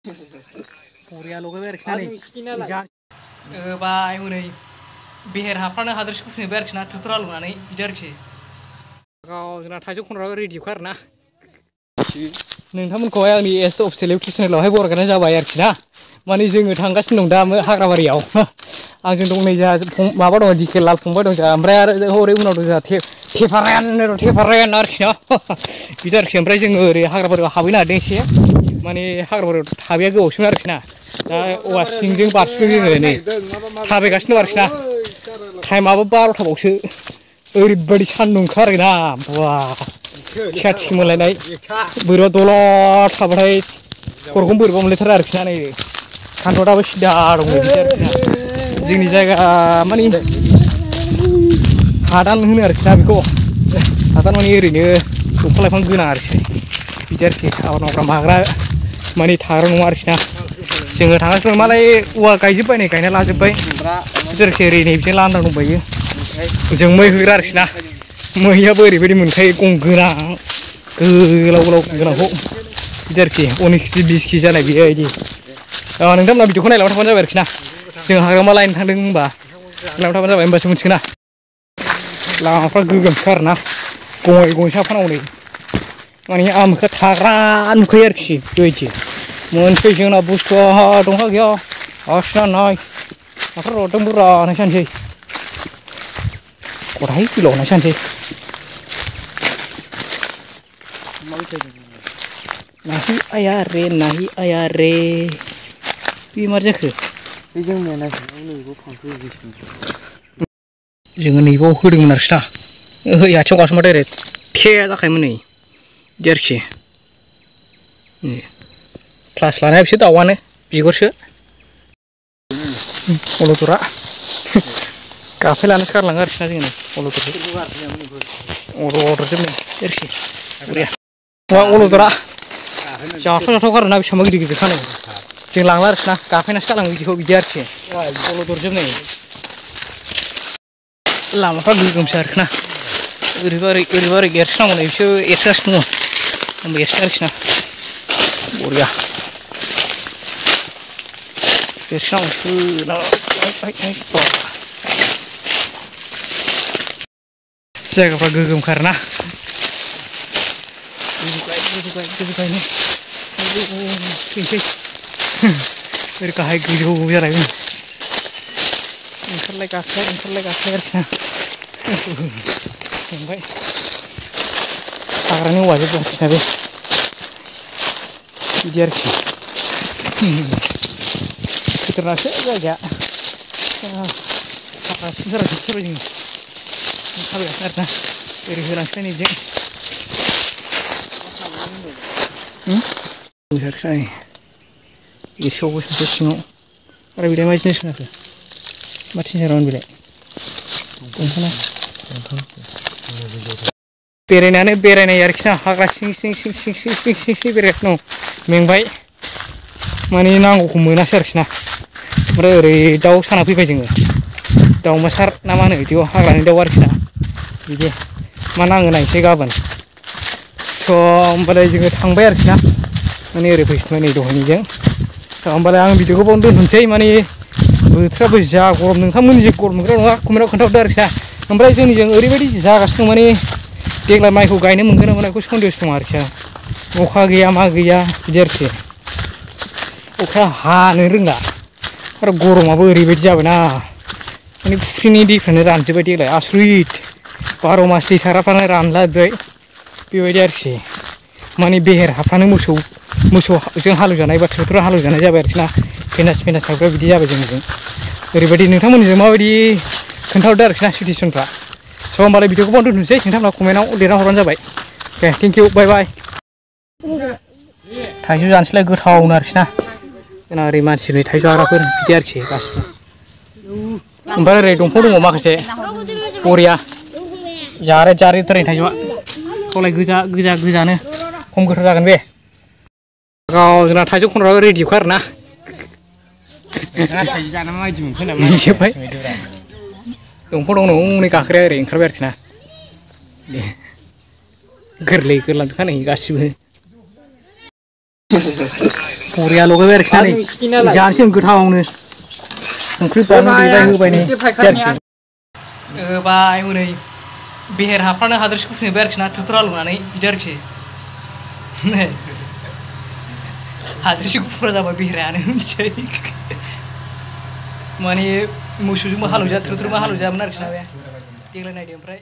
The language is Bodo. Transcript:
बरिया लगायबाय आरोखि ना नै बाय हनै बेहेर हाफ्रानो हाद्रासखौ फुनबाय आरोखि ना थुथुर हालौनानै बिदि आरोखि जोंना थाइजौ खनग्राबो रेडिखा आरोना नोंथांमोनखौहाय आंनि एस अफिसियेल इउटुब चेनेलावहाय बरायनाय जाबाय आरोखि ना माने जोङो थांगासिनो दं दा हाग्राबारियाव आंजों दं नै जोंहा माबा दं डिके लाल फंबाय दं जोंहा ओमफ्राय आरो हरै उनाव दं जोंहा थेफारायान आरोखि ना बिदि आरोखि ओमफ्राय जोङो ओरै हाग्राबारियाव हाबहैनो नागिरदों एसे माने हाग्राबारियाव हाबैया गोबावसैमोन आरोखि ना दा औवा सिंजों बारस'दों जोङो नै थाबायगासिनो दं आरोखि ना टाइमाबो 12थाबावसो ओरैबायदि सान्दुंखा आरोना बा थिखा थिखि मोनलायनाय बोरैबा दलद थाबाथाय खर'खौनो बोरैबा मोनलायथारो आरोखि ना नै सान्दुंआबो सिदा दं बिदि आरोखि ना जोंनि जायगा माने हादान होनो आरोखि ना बेखौ हादान माने ओरैनो दंफां लाइफां गोनां आरोखि बिदि आरोखि आबाद मावग्रा माग्रा माने थाग्रा नङा आरोखि ना जोङो थांगासिनो दं मालाय औवा गायजोब्बाय नै गायना लाजोब्बाय बिदि ओरै नै बिदिनो लांदां दंबायो जों मै होग्रा आरोखि ना मैयाबो ओरैबायदि मोनखायो गं गोनां गोलाव गोलाव गोनांखौ बिदि आरोखि 19 केजि 20 केजि जानाय बियो बिदि नोंथांमोना भिडिअखौ नायलांबाय थाबानो जाबाय आरोखि ना जों हाग्रामा लायनो थांदों होनबा नायलांबाय थाबानो जाबाय होनबासो मिथिगोन ना लामाफ्रा गोगोमखा आरोना गङै गङै साफानांगौ नै माने आमोखा थाग्रा नुखायो आरोखि बेबायदि मोनसै जोंना बुस्थुआ दंना गैया आसिना नाय माथो रदों बुरजा नायसानोसै गथाय किल' नायसानोसै नाहि आया रे बे मार जाखो जोङो नैबाव होदोंमोन आरोखि ना ओइ आथिङाव गासोमबा डाइरेक्ट थे जाखायोमोन नै बिदि आरोखि क्लास लानाया बिसोर दाउआनो बिगुरसो अलदरा गाफाय लानोसो गारलाङो आरोखि ना जोङो अलदरजोबनो आरोखि बरिया अलदरा जाथाव गारोना बेसेबांबा गिदिर गिदिर खानो जों लांला आरोखि ना गाफायनासो गालाङो बिदिखौ बिदि आरोखि अलदरजोब नै लामाफ्रा गोगोमसो आरोखि ना ओरैबा ओरै एरसोनांगौ नै बिसोर एरसोगासिनो दङ आंबो एरसोदों आरोखि ना बरिया एरसोनांगौ जायगाफ्रा गोगोमखा आरोना गोजौगायनो फैनोसै ओरै गाहाय गोजौ जालायगोन ओंखारलाय गाखाय आरोखि ना ओमफ्राय हाग्रानि औवाजोब आरोखि ना बे बिदि आरोखि खतरनाकसो जायगाया हाग्रा सिंथाराव जोङो थाबायगासिनो आरोना ओरै होलांसै नै बिजों एसेयावबो सासे सिङाव आरो बेलाय मा जिनिस होनाखै मा थिनसारामोन बेलाय दंफांआ बेरायनाय आरोखि ना हाग्रा सिं बेरायगासिनो दं मेंबाय माने नांगौखौ मोनासै आरोखि ना ओमफ्राय ओरै दाउ साना फैबाय जोङो दाउमासार ना मा होनो बिदियाव हाग्रानि दाउ आरोखि ना बिदि मा नाङो नायनोसै गाबोन होमबालाय जोङो थांबाय आरोखि ना माने ओरै फैफिनबाय नै दहायनिजों होमबालाय आं भिडिअखौ बावनो दोनथ'नोसै माने बोथोराबो जा गरम नोंथांमोननिजों गरम मोनग्रा नङा कमेन्टआव खोन्थाहरदो आरोखि ना ओमफ्राय जोंनिजों ओरैबायदि जागासिनो दं माने देग्लाय माइखौ गायनो मोनगोन ना मोना बेखौ सन्देह'सो दं आरोखि अखा गैया मा गैया बिदि आरोखि अखाया हानो रोंला आरो गरमाबो ओरैबायदि जाबायना माने फुख्रिनि दैफ्रानो रानजोब्बाय देग्लाय आसरित 12 मास दै साराफ्रानो रानला जोब्बाय बेबायदि आरोखि माने बेहेर हाफ्रानो मोसौजों हालेवजानाय बा ट्रेक्टरजों हालेवजानाय जाबाय आरोखि ना फेनास हाग्रा बिदि जाबाय जोंनिजों ओरैबायदि नोंथांमोननिजों माबायदि खोन्थाहरदो आरोखि ना सिटुवेसनफ्रा स' होमबालाय भिडिअखौ बावनो दोनथ'नोसै नोंथांमोना कमेन्टआव लिरना हरबानो जाबाय दे थेंकिउ बाय बाय थाइजौ जानोसैलाय गोथावनो आरोखि ना जोंना ओरै मानसिनि थाइजौ जाग्राफोर बिदि आरोखि गासिबो ओमफ्राय ओरै दंफां दङ माखासे बरिया जारेद थाइजौआ खावलाय गोजानो खम गोथाव जागोन बे जोंना थाइजौ खनग्राबो रेडिखा आरोना जोब्बाय दंफां दं हनै गाखोग्राया ओरै ओंखारबाय आरोखि ना दे गोरलैखानै गासिबो बरिया लगायबाय आरोखि ना नै जानोसै गोथावनो संख्रि बानलु देबाय होबाय नै होबाय हनै बेहेर हाफ्रानो हादरसेखौ फुनबाय आरोखि ना थुथुरा लुनानै बिदि आरोखि हादरसे गुफुरा जाबाय बेहेरायानो मिथिबाय माने मोसौजोंबो हालेवजा थुथुरबो हालेवजायामोन आरोखि ना बे देग्लाय नायदो ओमफ्राय